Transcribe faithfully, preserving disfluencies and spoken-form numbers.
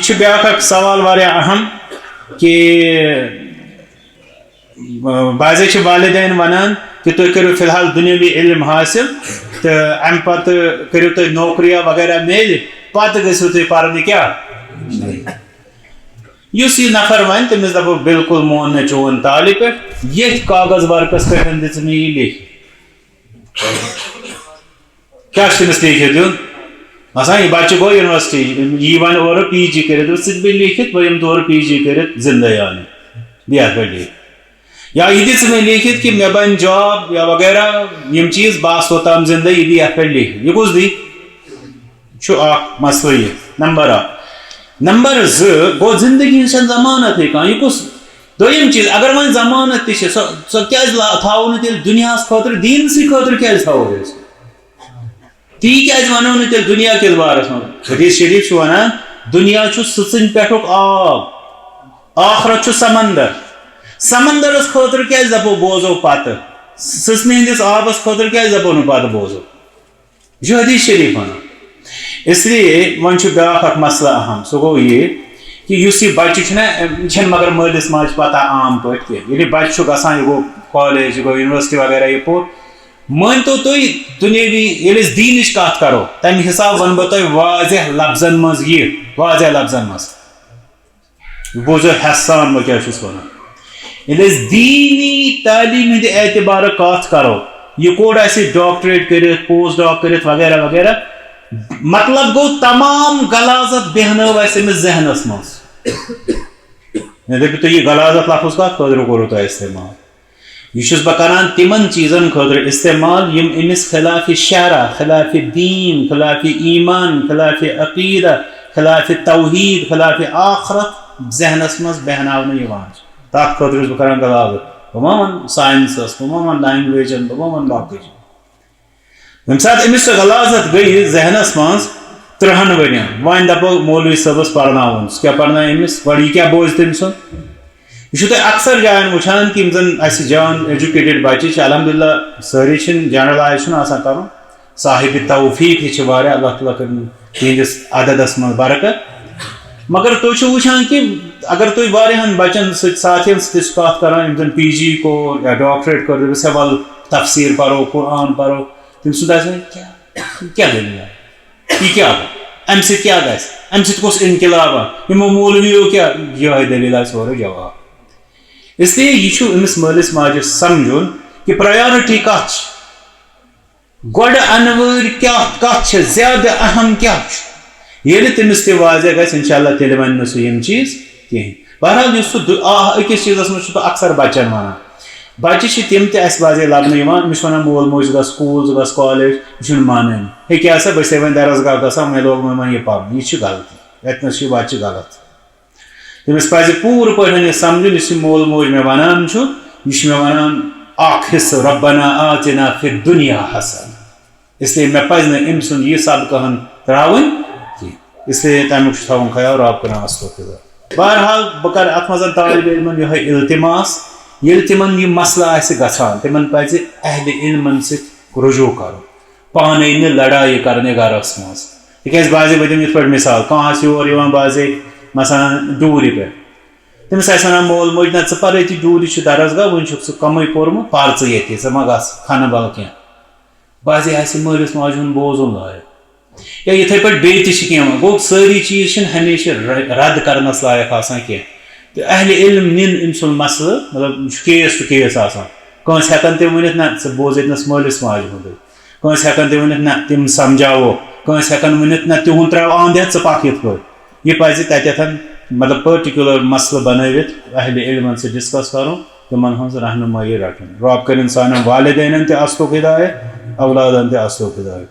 یہِ چھُ بیٛاکھ اکھ سوال واریاہ اہم کہِ، آ، بعضے چھِ والدین ونان کہِ تُہۍ کٔرِو فی الحال دُنیاوی علم حٲصِل تہٕ امہِ پتہٕ کٔرِو تُہۍ نوکریا وغیرہ میلہِ، پتہٕ گٔژھِو تُہۍ پرنہِ کیٛاہ؟ یُس یہِ نفر ونہِ، تٔمِس دپو، بالکل مون نہٕ چون طالب پٮ۪ٹھ، ییٚتھۍ کاغذ ورقس پٮ۪ٹھ دِژ مےٚ یہِ لیکھِتھ۔ کیٛاہ چھُ تٔمِس لیکھِتھ دیُن؟ آسان، یہِ بچہِ گوٚو یونیورسٹی، یی وۄنۍ اورٕ پی جی کٔرِتھ، دوٚپُس، ژٕ تہِ بیٚیہِ لیکھِتھ، بہٕ یِمہٕ تورٕ پی جی کٔرِتھ زِندَے آنہٕ۔ بیٚیہِ اَتھ پٮ۪ٹھ لیکھ۔ یا یہِ دِ ژٕ مےٚ لیکھِتھ کہِ مےٚ بَنہِ جاب یا وغیرہ، یِم چیٖز، بہٕ آسہٕ ہوٚتام زِندَے، یہِ دِ یَتھ پٮ۪ٹھ لیکھِتھ۔ یہِ کُس دی؟ چھُ اَکھ مسلہٕ یہِ۔ نمبر اَکھ۔ نمبر زٕ، گوٚو زِندگی ہِنٛز چھَنہٕ ضمانت ہے کانٛہہ۔ یہِ کُس؟ دوٚیِم چیٖز، اگر وۄنۍ ضمانت تہِ چھِ، سۄ، سۄ کیٛازِ لا-، تھاوو نہٕ تیٚلہِ دُنیاہَس خٲطرٕ، دیٖنسٕے خٲطرٕ کیٛازِ تھاوو أسۍ؟ تی کیٛازِ وَنو نہٕ تیٚلہِ دُنیا کِس بارَس منٛز؟ حدیث شریٖف چھُ وَنان، دُنیا چھُ سٕژٕنۍ پٮ۪ٹھُک آب، آخرت چھُ سمندر۔ سمندرَس خٲطرٕ کیٛازِ دَپو بوزو پَتہٕ؟ سٕژنہِ ہِنٛدِس آبَس خٲطرٕ کیٛازِ دَپو نہٕ پَتہٕ بوزو؟ یہِ چھُ حدیث شریٖف وَنان۔ اس لیے وۄنۍ چھُ بیٛاکھ اَکھ مسلہٕ اہم، سُہ گوٚو یہِ کہِ یُس یہِ بَچہِ چھُنہ، أمۍ چھَنہٕ مگر مٲلِس ماجہِ پَتہ عام پٲٹھۍ کینٛہہ۔ ییٚلہِ بَچہِ چھُ گژھان، یہِ گوٚو کالج، یہِ گوٚو یونیورسٹی وغیرہ، یہِ پوٚر، مٲنۍ تو تُہۍ، دُنیٲوی، ییٚلہِ أسۍ دیٖنٕچ کَتھ کَرو، تَمہِ حِساب وَنہٕ بہٕ تۄہہِ واضح لفظن منٛز یہِ، واضح لفظن منٛز۔ بوٗزِو حسان، بہٕ کیٛاہ چھُس وَنان۔ ییٚلہِ أسۍ دیٖنی تعلیٖم ہِنٛدِ اعتبارٕ کَتھ کَرو، یہِ کوٚر اَسہِ ڈاکٹریٹ کٔرِتھ، پوسٹ ڈاک کٔرِتھ وغیرہ وغیرہ، مطلب گوٚو، تمام غلاظت بیٚہنٲو اَسہِ أمِس ذہنَس منٛز۔ مےٚ دَپہِ تُہۍ، یہِ غلاظت لفظ کَتھ خٲطرٕ کوٚروٕ تۄہہِ استعمال؟ یہِ چھُس بہٕ کران تِمن چیٖزن خٲطرٕ استعمال، یِم أمِس خلاف شرع، خلاف دین، خلاف ایمان، خلاف عقیدہ، خلاف توحید، خلاف آخرت ذہنس منٛز بیہناونہٕ یِوان چھِ۔ تتھ خٲطرٕ چھُس بہٕ کران غلاظت۔ بہٕ ما ونہٕ ساینسس، بہٕ ما ونہٕ لینگویجن، بہٕ ما ونہٕ باقٕے چیٖز۔ ییٚمہِ ساتہٕ أمِس سۄ غلاظت گٔیہِ ذہنس منٛز ترٛہن ؤرین، وۄنۍ دپو مولوی صٲبس پرناوُن، سُہ کیٛاہ پرنایہِ أمِس؟ گۄڈٕ یہِ کیٛاہ بوزِ تٔمۍ سُنٛد؟ یہِ چھُو تۄہہِ اکثر جاین وٕچھان کہِ یِم زن اسہِ جان ایجوکیٹڈ بچہِ چھِ، الحمدللہ سٲری چھِنہٕ، جنرلایز چھُنہٕ آسان کرُن، صاحب توفیق تہِ چھِ واریاہ، اللہ تعالیٰ کٔرِن تِہنٛدِس عددس منٛز برکت۔ مگر تُہۍ چھِو وٕچھان کہِ اگر تُہۍ واریاہن بچن سۭتۍ، ساتھین سۭتۍ ٲسِو کتھ کران، یِم زن پی جی کوٚر یا ڈاکٹریٹ کوٚر، دٔپِو سا، ول تفسیٖر پرو، قرآن پرو، تٔمۍ سُنٛد آسہِ وۄنۍ کیٛاہ، یہِ کیٛاہ دٔلیٖل؟ یہِ کیٛاہ گوٚو؟ اَمہِ سۭتۍ کیٛاہ گژھِ؟ اَمہِ سۭتۍ کُس انقلاب آو؟ یِمو مولویو کیٛاہ؟ یِہوٚے دٔلیٖل آسہِ اورٕ جواب۔ اس لیے یہِ چھُ أمِس مٲلِس ماجہِ سمجھُن کہِ پرایارٹی کَتھ چھِ؟ گۄڈٕ اَنوٲرۍ کیٛاہ، کَتھ چھِ زیادٕ اہم، کیٛاہ چھُ؟ ییٚلہِ تٔمِس تہِ واضح گژھِ، انشاءاللہ تیٚلہِ وَنہِ نہٕ سُہ یِم چیٖز کِہیٖنۍ۔ بہرحال، یُس سُہ دُ-، آ، أکِس چیٖزَس منٛز چھُ بہٕ اکثر بَچَن وَنان، بَچہِ چھِ تِم تہِ اَسہِ بعضے لَبنہٕ یِوان، أمِس چھِ وَنان، "مول موج، ژٕ گژھ سکوٗل، ژٕ گژھ کالج"، یہِ چھُنہٕ مانٲنی۔ ہے، کیٛاہ سا، بہٕ چھسے وۄنۍ درسگاہ گژھان، وۄنۍ لوگ وۄنۍ، وۄنۍ یہِ پَرُن، یہِ چھِ غلطی۔ اَتہِ نَس چھُ یہِ بَچہِ غلط۔ تٔمِس پَزِ پوٗرٕ پٲٹھۍ یہِ سَمجھُن، یُس یہِ مول موج مےٚ وَنان چھُ، یہِ چھُ مےٚ وَنان اَکھ حِصہٕ، "ربنا آتنا فی الدنیا حسنہ"۔ اس لیے مےٚ پَزِ نہٕ أمۍ سُنٛد یہِ سبقہٕ ہن ترٛاوٕنۍ کینٛہہ۔ اس لیے تَمیُک چھُ تھاوُن خیال، رب کَران اَصلُک ہدایت۔ بہرحال، بہٕ کَرٕ اَتھ منٛز طالب علمَن یِہوٚے التماس، ییٚلہِ تِمَن یہِ مسلہٕ آسہِ گژھان، تِمَن پَزِ اہلِ علمَن سۭتۍ رجوع کَرُن، پانَے نہٕ لڑایہِ کَرنہِ گَرَس منٛز۔ تِکیٛازِ بعضے، بہٕ دِمہٕ یِتھ پٲٹھۍ مثال، کانٛہہ آسہِ یور یِوان بعضے، مثلاً، ڈوٗرِ پٮ۪ٹھ، تٔمِس آسہِ وَنان مول موج، "نہ، ژٕ پَر أتی، ڈوٗرِ چھُ درسگاہ، وٕنہِ چھُکھ ژٕ کَمٕے پوٚرمُت، پَر ژٕ ییٚتی، ژٕ مہ گژھ کھنہٕ بَل کینٛہہ۔" بعضے آسہِ مٲلِس ماجہِ ہُنٛد بوزُن لایق۔ یا یِتھَے پٲٹھۍ بیٚیہِ تہِ چھِ کینٛہہ وَنان۔ گوٚو، سٲری چیٖز چھِنہٕ ہمیشہِ ر-، رد کرنَس لایق آسان کینٛہہ۔ تہٕ اہلِ علم نِن أمۍ سُنٛد مسلہٕ، مطلب، یہِ چھُ case to case آسان۔ کٲنٛسہِ ہٮ۪کَن تِم ؤنِتھ، "نہ، ژٕ بوز ییٚتہِ نَس مٲلِس ماجہِ ہُنٛدُے۔" کٲنٛسہِ ہٮ۪کَن تِم ؤنِتھ، "نہ، تِم سَمجھاوو۔" کٲنٛسہِ ہٮ۪کَن ؤنِتھ، "نہ، تِہُنٛد ترٛاو اَنٛد ہٮ۪تھ، ژٕ پَکھ یِتھ پٲٹھۍ۔" یہِ پَزِ تَتٮ۪تھ، مطلب، پٔرٹِکیوٗلَر مسلہٕ بَنٲوِتھ اہلِ علمَن سۭتۍ ڈِسکَس کَرُن، تِمَن ہٕنٛز رہنُمٲیی رَٹٕنۍ۔ رۄب کٔرِن سانٮ۪ن والدینَن تہِ اَصلُک ہدایت، اولادَن تہِ اَصلُک ہدایت۔